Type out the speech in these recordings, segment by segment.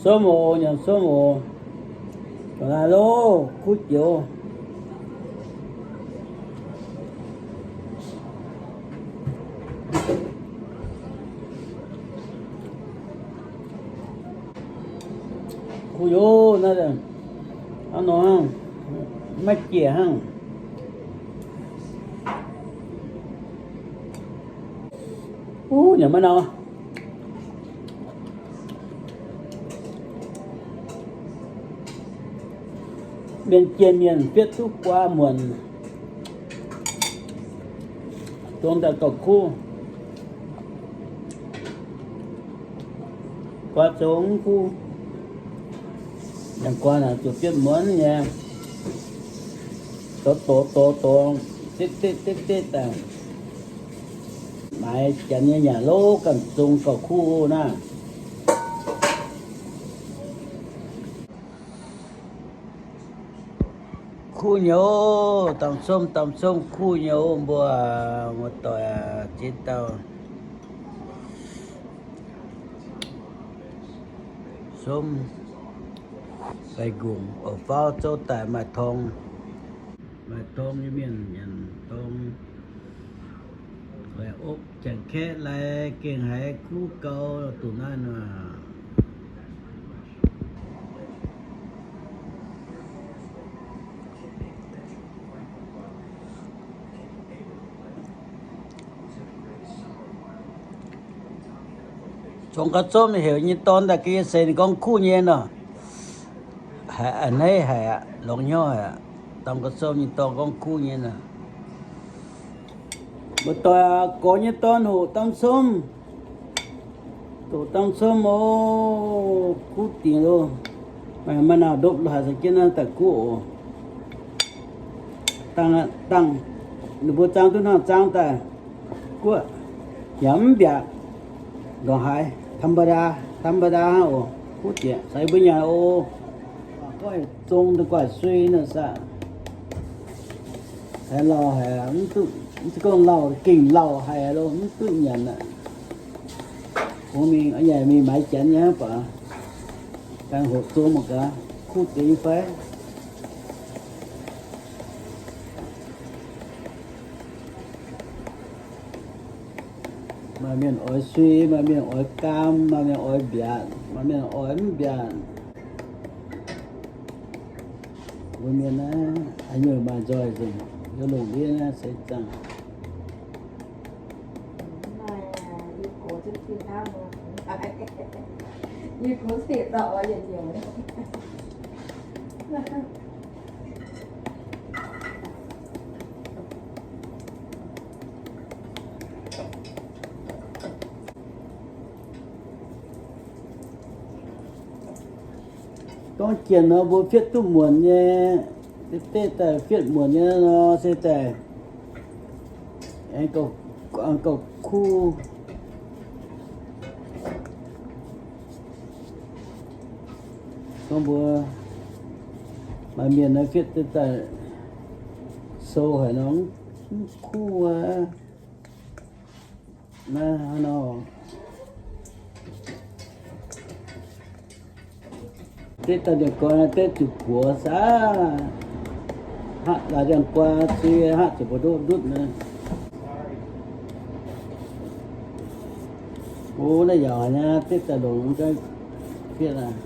Somv oc, nyanc somv oc. Ga'naaiv loh, kuv jiex. Kuv yoc naaiv, hnangv nor hnangv, maiv jiex hnangv. Uv, nyanc maiv nor. Mienh jienh mienh fietv duqv guaa muonc, zong daaih gauh kuv. Guaa zong mv kuv, yangh guaa naaic zuqc fietv muonc nyei. Dorh dorh dorh dorh, dekv dekv dekv dekv daaih. Maaiz janx nyei nyanc lov ganh zong gauh kuv naaiv. Kuv nyei oc, dangx somv dangx somv kuv nyei oc mbuo, muoz-doic aac, ziex dauh. Somv baengh nqongc oc, faaux zouv daaih maaih torng, maaih torng nyei mienh nyanc torng. Ov, jangx kaeqv lai gengh haiz kuv gau duqv naaiv nor. Zong gauh zomv heuc nyei dorn daaih ga'yie seix ninh gorngv kuv nyei nor. Haiz a'hneiv haic aqv, longx hnyouv haic aqv. Dangx gauh zomv nyei dorn gorngv kuv nyei nor. Muoz-doic aac, gorx nyei dorn hoqc dangx somv. Hoqc dangx somv oc, kuv dingc loh. Maaih, maaih nauc ndopv haic, za'gengh naaiv daaih kuv oc. Dangh, dangh, ninh mbuo zaang duqv hnangv zaang daaih guoqv, yaac mv mbiaatc, ndongc haaix ธรรมดา ธรรมดา hnangv oc. Kuv diex caux yie mbuo nyanc oc. Gorngv zong da'guaih sui nor saah. Haiz lauh haic, mv duqv, mv zeiz gorngv lauh, gengh lauh haic loh, mv duqv nyanc aqv. Kungx mingh, yaac mingh maaiz janx nyei hnangv baac, ganh hoqc zong mangc gaax, kuv deix nyei fai. Maaih mienh oix sui, maaih mienh oix gaam, maaih mienh oix mbiaatc, maaih mienh oix mv mbiaatc. Mbuo mienh naaiv haaix nyungc maaih nzoih nzengc, yiem lungh ndiev naaiv seix zaangc. Gorngv jiex nor mbuo fietv duqv muonc nyei, deix daaih fietv muonc nyei nor se daaih aengx gauh kuv. Gorngv mbuo maaih mienh naaiv fietv deix daaih sou haic nor, mv kuv aqv. Naaiv hnangv nor, deix daaih ndiangx-guaa, deix zuqc buoz saah. Haav laaix ndiangx-guaa zuiz, haav zuqc mbu'ndutv ndutv naaiv. O, naaiv yaac haic nyei, deix daaih longc mv gaengh fietv aqv.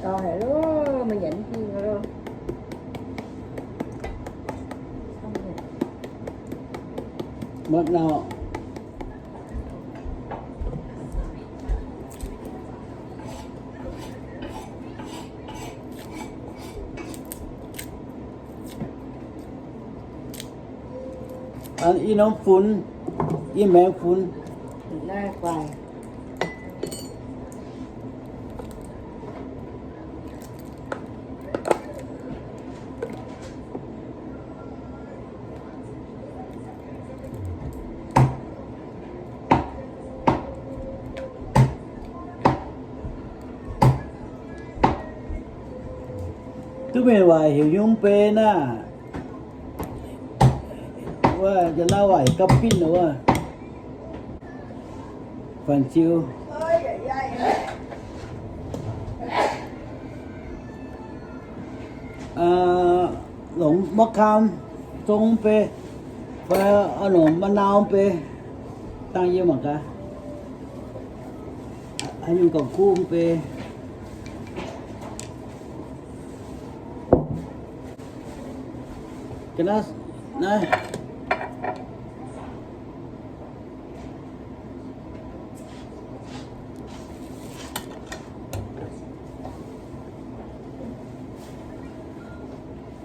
Gauh haic loh, meih nyanc mv ging loh. Mv nor. An i norm funx, i maengx funx. Mienh waac heuc nyungc bei naaiv. Wuov, njang naaiv waac heuc gapv binv wuov. Fanh ziu. Longc mauv kaam zong bei, fai longc ma'nau bei, dangh yie mangc gaax. Haaix nyungc gauh kuv bei. Ga'naaiv naaiv.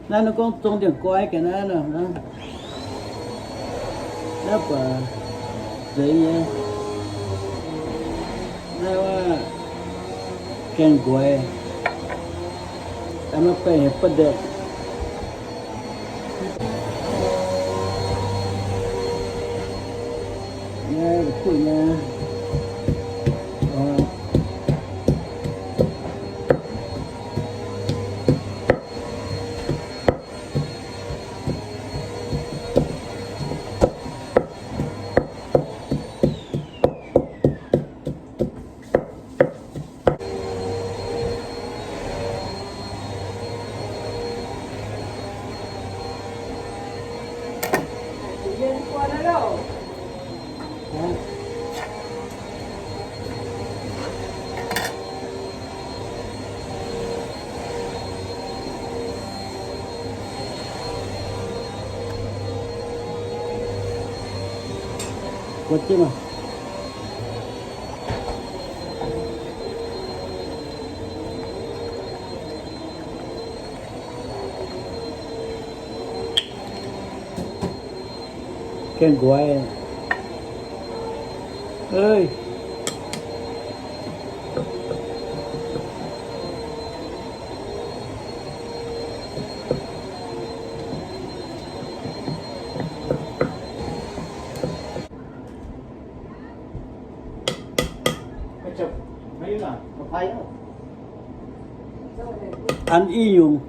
Naaiv nor gorngv zong ndiangx-goiv ga'naaiv nor, naaiv buatc zeiz nyei. Naaiv gaengh nqoix, baengh heuc buoz-ndoqv. Naaiv kuv nyei. Gu'jiex maah. Gaengh nqoix. Eix. An i nyungc.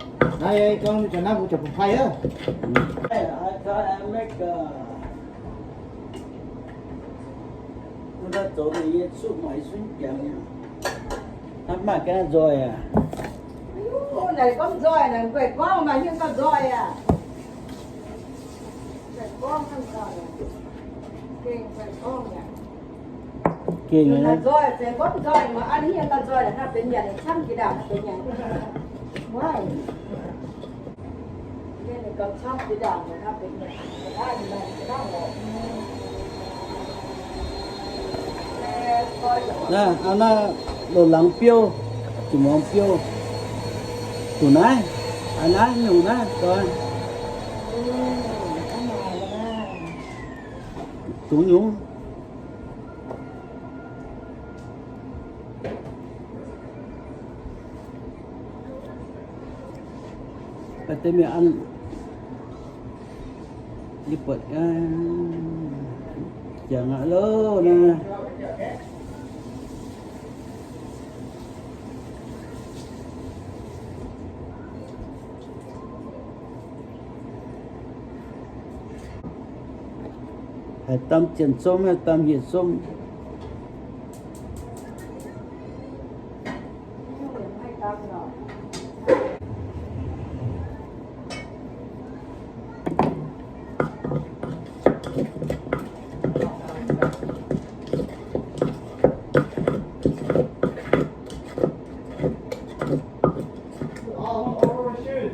Hnangv maaih ga'naaiv nzoih aac. Naaic gorngv nzoih naaic, guaih gorngv maaih hnyouv gauh nzoih aac. Gengh aqv. Nzoih, se gorngv nzoih, maaih an hnyouv gauh nzoih, hnangv benx nyanc camv jiex ndaangc, hnangv benx nyanc. Wuov. Naaiv, naaiv loz-laangz biouv, zuqc muangx biouv. Zuqc naaiv, aa, naaiv nyungc naaiv, doix. Zuqc nyungc. Deix mienh an, yie buatc, jangx aqv loh naaiv. Haih daan zien zomv, haih daan hieh zomv.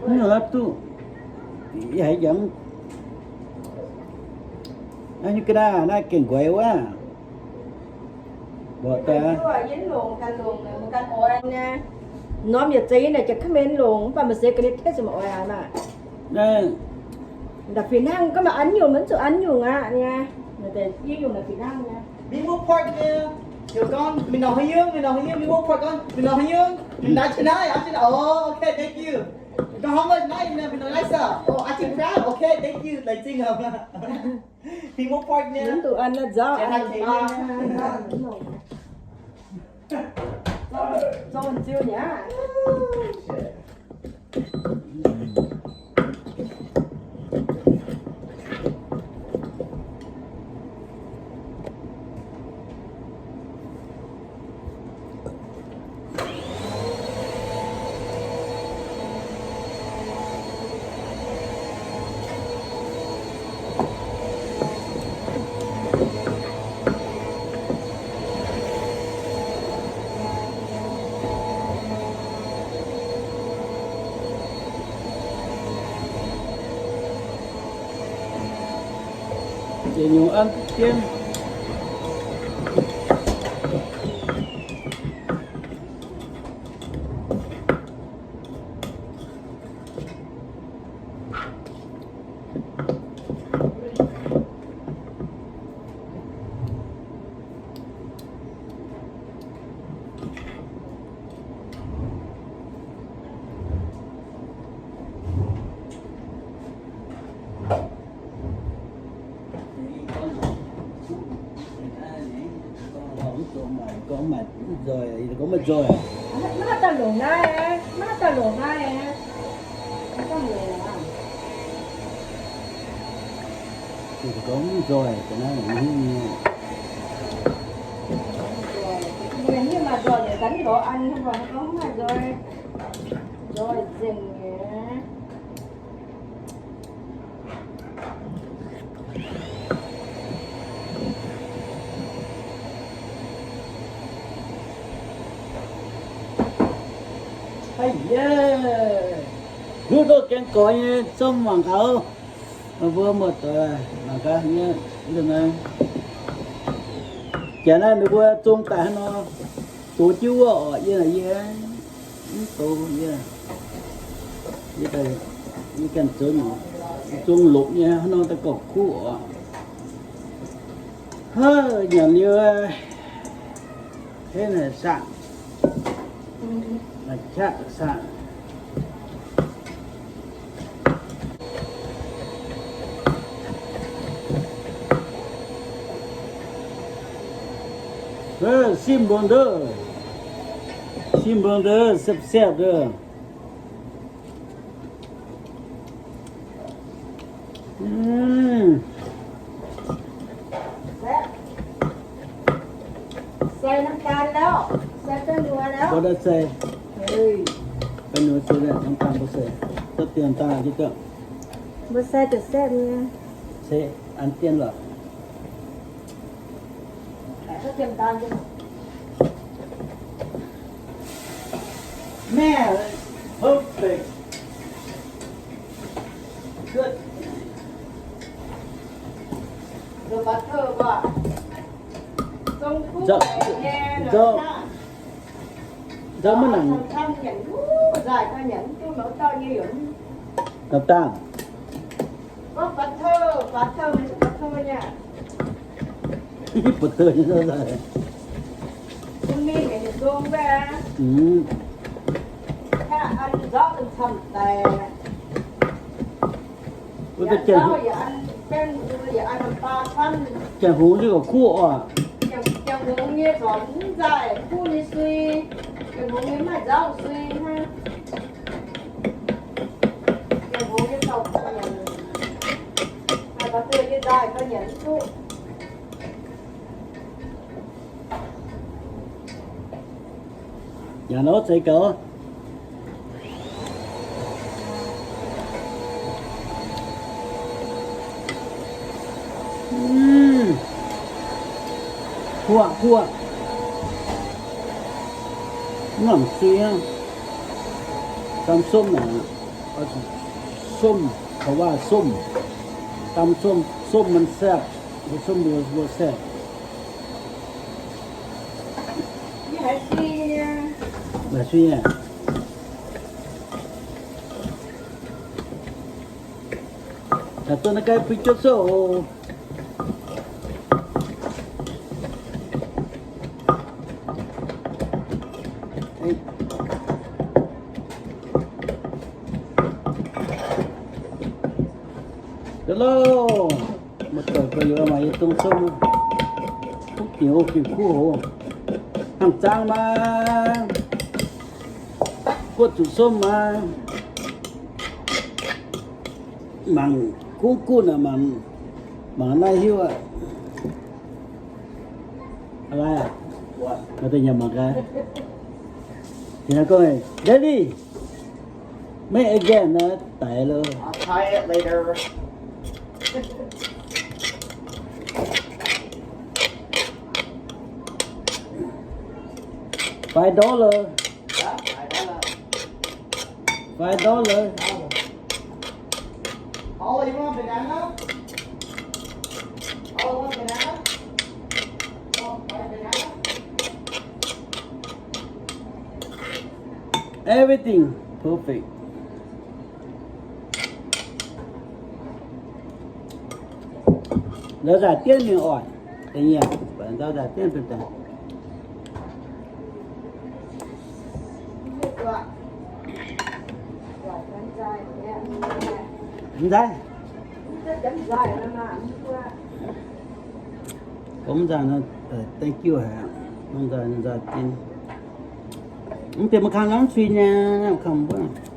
Mv nyungc haaix duqv, yie haiz jangx. Naaiv nyungc ga'naaiv naaiv gaengh nqoix wuov. Mbuoqc daaih. Norm yietc zeiz naaic jiex ka'mienh longc, mv baac maaih seix ga'naaiv tengx zuqc maaih oix aqv maah. Naaiv fih hnangv, gorngv maaih an nyungc, mv zuqc an nyungc aqv nyei. Maaih deix i nyungc naaic fih hnangv nyei. Mingh muoz-porc nyei. Heuc gorngv mingh norm haaix nyungc, mingh norm haaix nyungc, mingh muoz-porc gorngv mingh norm haaix nyungc, mingh naaiv, naaiv, naaiv, oh, okay, thank you. Gorngv haaix nyungc naaiv, mingh norm naaiv sir. Oh, I think proud. Okay, thank you. Laengz zingh oc. Mingh muoz-porc nyei. Mv duqv an naaiv nzauv, an nzauv. Zorqv ziu mi'aqv. Yietc nyungc an jienv. Maiv maaih daaih longc naaiv, maiv maaih daaih longc naaiv. Gorngv mv nzoih, ga'naaiv mv hiuv nyei. Mbuo hiuv maaih nzoih, ga'naaiv lorz an, mbuo gorngv mv maaih nzoih. Nzoih nzengc nyei. Haic, heuc duqv gaeng gorx nyei zong mangc gaax. Mbuo muoz-doic mangc gaax nyei, janx naaiv ninh mbuo zong daaih hnangv nor, dox jienv wuov orqc, yie, yie mv dox, yie, yie ganh zoux zong lopc nyei hnangv nor daaih gorngv kuv orqc. Hnangv nyanc liuz, hnangv naaic saah, naaic qaqv saah. Simv mbuo ndov, simv mbuo ndov, saepv-saepv ndov. Sai น้ำตาลแล้ว ใส่แป้งนัวแล้ว Mbuo daaih sai, แป้งนัว sai, น้ำตาล mbuo sai, daaih dien daaih jienv ga'naaiv. Mbuo sai daaih saepv nyei. Se an dien lorqc. Maiv, perfect. Good. Nzauh, nzauh maiv nangc. Nzauh dangh. Buoz-teu nyei. Janx-hungh se gorqv kuv oc. Janx-hungh nyei zornc mv nzaaih kuv nyei sui. Janx-hungh nyei maaih nzauh sui hnangv. Janx-hungh nyei dauh kuv nyanc, maaih baac deix nyei nzaaih gauh nyanc mv duqv. Nyanc nor zeix gaux. Huoqv, huoqv. Mv nangc sui aqv. Daan somv naaic, somv, kaux waac somv. Daan somv, somv มันแซ่บ, somv mbuo, mbuo แซ่บ. Maaih sui nyei. Taux duqv naaiv gaeqv bui jiouv souv oc. Hello, muoz-doic gorx-youz mangc yie dongh somv, kuv dingc oc, dingc kuv oc. Hnangv zaangv maah, guoqv zuqc somv maah. Mangc gunv gunv aqv, mangc, mangc naaiv hiuv aqv. Maaih deix nyanc mangc gaax. Ninh gorngv, Daddy, make again, naaiv daic loh. I'll try it later. Five dollar. Five dollar. Oh, you want banana? Oh, you want banana? Oh, buy banana? Everything perfect. La'zaaic diemv mingh oc. Da'nyeic, la'zaaic diemv daaih. Mv nzaaih. Gorngv mv nzaaih nor, thank you haic. Mv nzaaih, nzaaih jin. Mv bieqc maiv kang norm cui nyei, maiv kang mbuov.